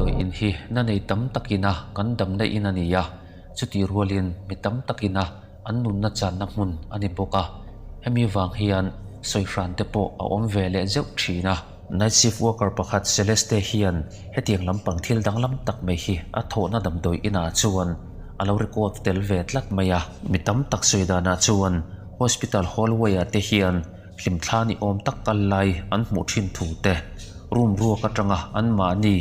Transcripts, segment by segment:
Damdawi in hi na nei tam takina kan damna in a ni a, chutih rualin mi tam takina an nunna channa hmun a ni bawk a, hemi vang hian sawi hran te pawh a awm ve leh zeuh thin a. Night shift worker pakhat Celeste hian hetiang lampang thil danglam tak mai hi a thawhna damdawi inah chuan a lo record tel ve tlat mai a. Mi tam tak sawi danah chuan hospital hallway ah te hian hlimthla ni awm tak kal lai an hmuh thin thu te, room ruak atanga anmahni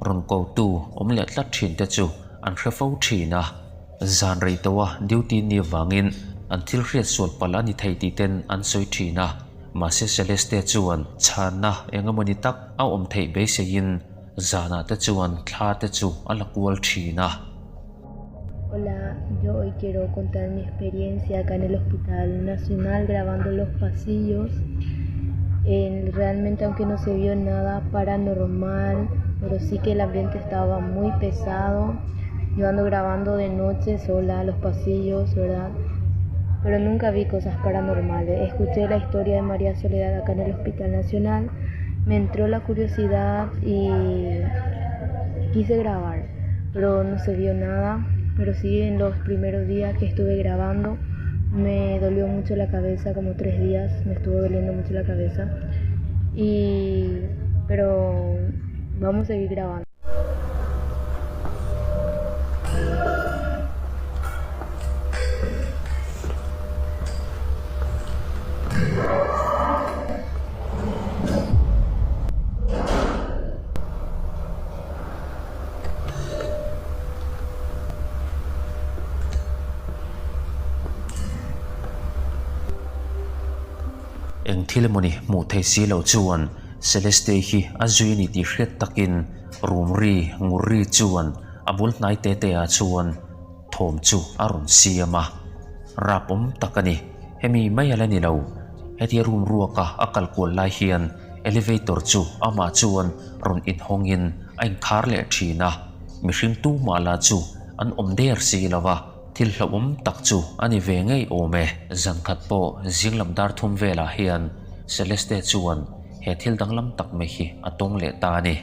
rawn kotu awm leh tlat thin te chu an hre fo thin a. Zan rei tawha duty ni avangin an thil hriat sual palh a ni thei tih ten an sawi thin a, mahse Celeste chuan chhanna eng emaw ni tak a awm theih beiseiin zanah te chuan thla te chu a la kual thin a. Hola, yo hoy quiero contar mi experiencia acá en el Hospital Nacional grabando los pasillos. Realmente aunque no se vio nada paranormal, pero sí que el ambiente estaba muy pesado. Yo ando grabando de noche sola los pasillos, ¿verdad? Pero nunca vi cosas paranormales. Escuché la historia de María Soledad acá en el Hospital Nacional, me entró la curiosidad y quise grabar, pero no se vio nada. Pero sí en los primeros días que estuve grabando me dolió mucho la cabeza, como tres días me estuvo doliendo mucho la cabeza. Y pero vamos a seguir grabando. Eng thil emawni hmuh thei si lo chuan Celeste hi a zui a ni tih hriat takin rum ri ngur ri chuan a bul hnai te te ah chuan thawm chu a rawn siam a, rap awm tak a ni. Hemi mai a la ni lo, hetia room ruaka a kal kual lai hian elevator chu amah chuan rawn inhawngin a inkhar leh thin a, mihring tumah lah chu an awm der si lo va, thil hlauhawm tak chu a ni ve ngei awm e. Zan khat pawh zing lam dar thum velah hian Celeste chuan he thil danglam tak mai hi a tawng leh ta a ni.